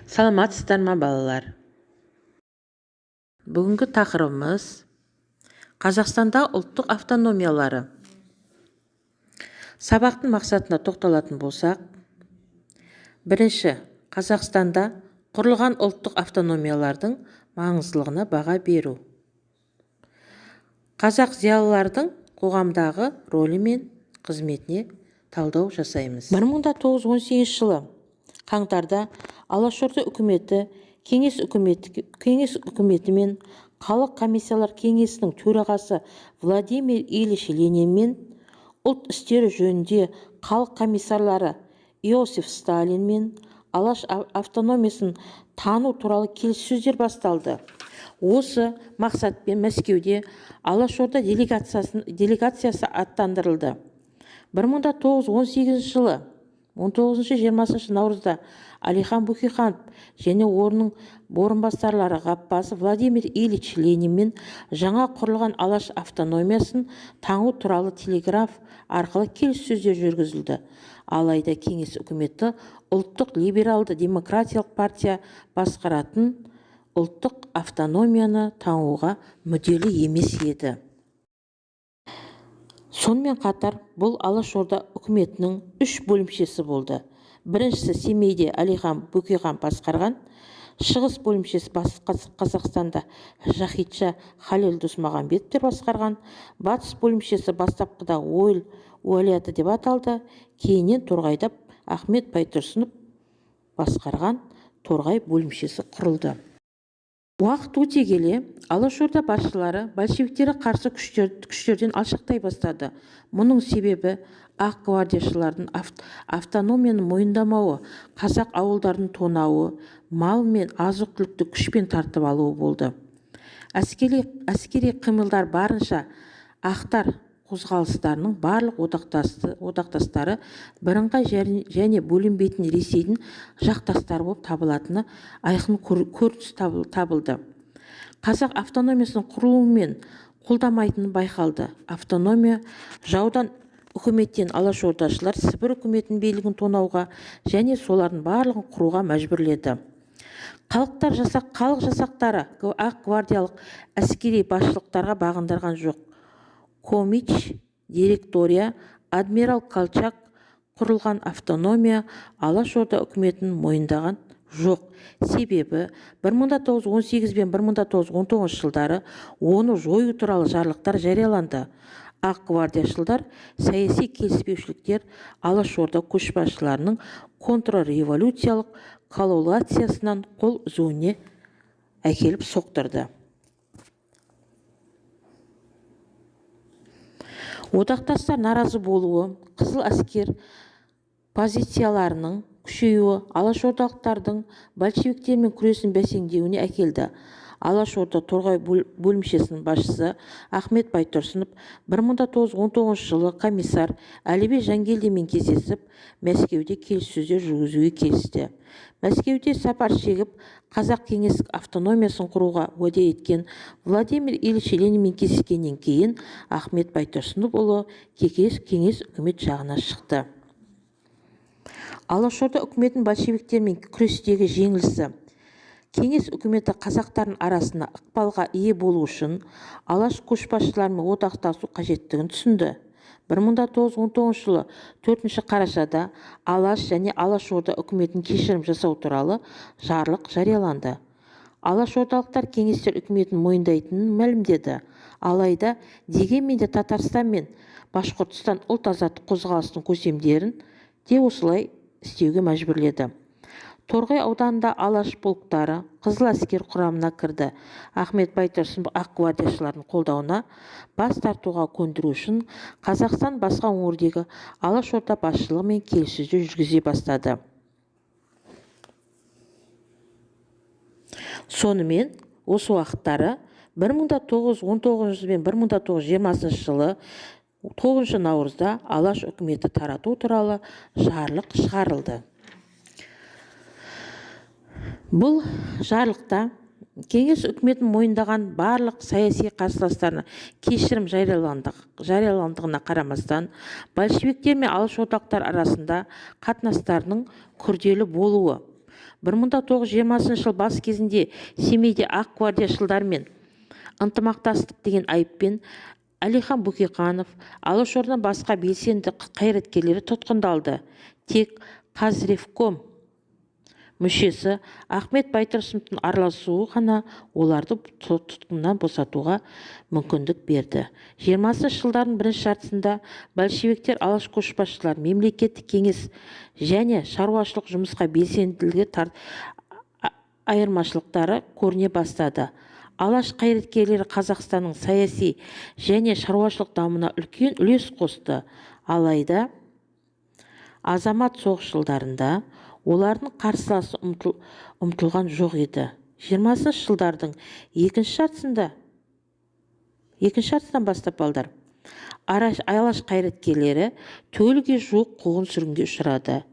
Саламатсыздар ма, балалар? Бүгінгі тақырыбымыз: Қазақстандағы ұлттық автономиялары. Сабақтың мақсатына тоқталатын болсақ, бірінші, Қазақстанда құрылған ұлттық автономиялардың маңыздылығына баға беру, қазақ зиялылардың қоғамдағы рөлі мен қызметіне талдау жасаймыз. 1918 жылы қаңтарда Алашорда үкіметі Кеңес үкіметі мен Халық комиссарлар кеңесінің төрағасы Владимир Ильич Ленинмен, ұлт істері жөнінде халық комиссарлары Иосиф Сталинмен Алаш автономиясын тану туралы келіссөздер басталды. Осы мақсатпен Мәскеуде Алашорда делегациясы аттандырылды. 1918 жылы 19-20 наурызда Әлихан Бөкейханов және оның орынбасарлары Ғаббасов Владимир Ильич Ленинмен жаңа құрылған Алаш автономиясын тану туралы телеграф арқылы келіссөздер жүргізілді. Алайда Кеңес үкіметі ұлттық либералды демократиялық партия басқаратын ұлттық автономияны тануға мүдделі емес еді. Сонымен қатар, бұл Алашорда үкіметінің үш бөлімшесі болды. Біріншісі Семейде Әлихан Бөкейханов басқарған Шығыс бөлімшесі, Батыс Қазақстанда Жахитша Халел Досмағамбетовтер басқарған Батыс бөлімшесі бастапқыда Ойыл уәлаяты деп аталды, кейіннен Торғайда Ахмет Байтұрсынов басқарған Торғай бөлімшесі құрылды. Уақыт өте келе Алашорда басшылары большевиктерге қарсы күштерден алшақтай бастады. Мұның себебі ақ гвардияшылардың автономияны мойындамауы, қазақ ауылдарын тонауы, мал мен азық-түлікті күшпен тартып алуы болды. Әскери қимылдар барынша ақтар қозғалыстарының барлық одақтастары бірыңғай және бөлінбейтін Ресейдің жақтастары болып табылатыны айқын көрініс табылды. Қазақ автономиясының құрылуымен қолдамайтыны байқалды. Автономия жаудан үкіметтен алашордашылар Сібір үкіметінің билігін тонауға және солардың барлығын құруға мәжбүрледі. Халық жасақтары ақ гвардиялық әскери басшылықтарға бағындырған жоқ. Комич, Директория, адмирал Колчак құрылған автономия Алашорда үкіметін мойындаған жоқ. Себебі 1918 бен 1919 жылдары оны жою туралы жарлықтар жарияланды. Ақ гвардияшылдар саяси келіспеушіліктер Алашорда көшбасшыларының контрреволюциялық коалициясынан қол үзуіне әкеліп соқтырды. Одақтастар наразы болуы, қызыл әскер позицияларының күшеюі алашордалықтардың большевиктермен күресін бәсеңдеуіне әкелді. Алашорда Торғай бөлімшесінің басшысы Ахмет Байтұрсынов 1919 жылы комиссар Әлібек Жангелдинмен кездесіп, Мәскеуде келіссөздер жүргізуге келісті. Мәскеуде сапар шегіп, қазақ кеңестік автономиясын құруға уәде еткен Владимир Ильич Ленинмен кездескеннен кейін Ахмет Байтұрсынұлы Кеңес үкімет жағына шықты. Алашорда үкіметінің большевиктермен күрестегі жеңілісі. Кеңес үкіметі қазақтардың арасында ықпалға ие болу үшін Алаш көшбасшыларымен одақтасу қажеттігін түсінді. 1919 жылы 4 қарашада Алаш және Алашорда үкіметін кешірім жасау туралы жарлық жарияланды. Алашордалықтар кеңестер үкіметін мойындайтынын мәлімдеді. Алайда дегенмен де Татарстан мен Башқұртстан ұлт азаттық қозғалысының көсемдерін де осылай істеуге мәжбүрледі. Торғай ауданында Алаш полктары қызыл әскер құрамына кірді. Ахмет Байтұрсынов ақ гвардияшылардың қолдауына бас тартуға көндіру үшін Қазақстан басқа өңірдегі Алашорда басшылығымен келіссөздер жүргізе бастады. Сонымен, осы уақыттары 1919 бен 1920 жылы 9 наурызда Алаш үкіметі тарату туралы жарлық шығарылды. Бұл жарлықта Кеңес үкіметін мойындаған барлық саяси қарсыластарына кешірім жарияландығына қарамастан, большевиктер мен алашордалықтар арасында қатынастарының күрделі болуы, 1920 жыл бас кезінде Семейде ақ гвардияшылдармен ынтымақтастық деген айыппен Әлихан Бөкейханов, Алашордадан басқа белсенді қайраткерлері тұтқындалды. Тек Қазревком мүшесі Ахмет Байтұрсыновтың араласуы ғана оларды тұтқыннан босатуға мүмкіндік берді. 20-шы жылдардың бірінші жартысында большевиктер, алаш көшбасшылары мемлекеттік кеңес және шаруашылық жұмысқа белсенділігі айырмашылықтары көріне бастады. Алаш қайраткерлері Қазақстанның саяси және шаруашылық дамуына үлкен үлес қосты. Алайда азамат соғыс жылдарында олардың қарсыласы ұмтылған жоқ еді. 20 жылдардың екінші жартысынан бастап, балдар, алаш қайраткерлері төлге жуық қуғын-сүргінге ұшырады.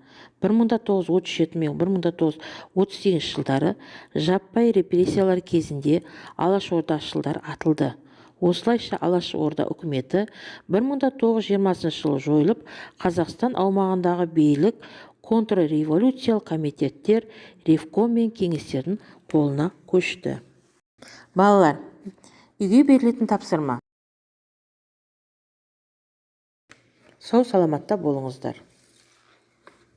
1937 мен 1938 жылдары жаппай репрессиялар кезінде алашордашылдар атылды. Осылайша, Алаш Орда үкіметі 1920 жылы жойылып, Қазақстан аумағындағы билік контрреволюциялық комитеттер, ревком мен кеңестердің қолына көшті. Балалар, үйге берілетін тапсырма. Сау саламатта болыңыздар.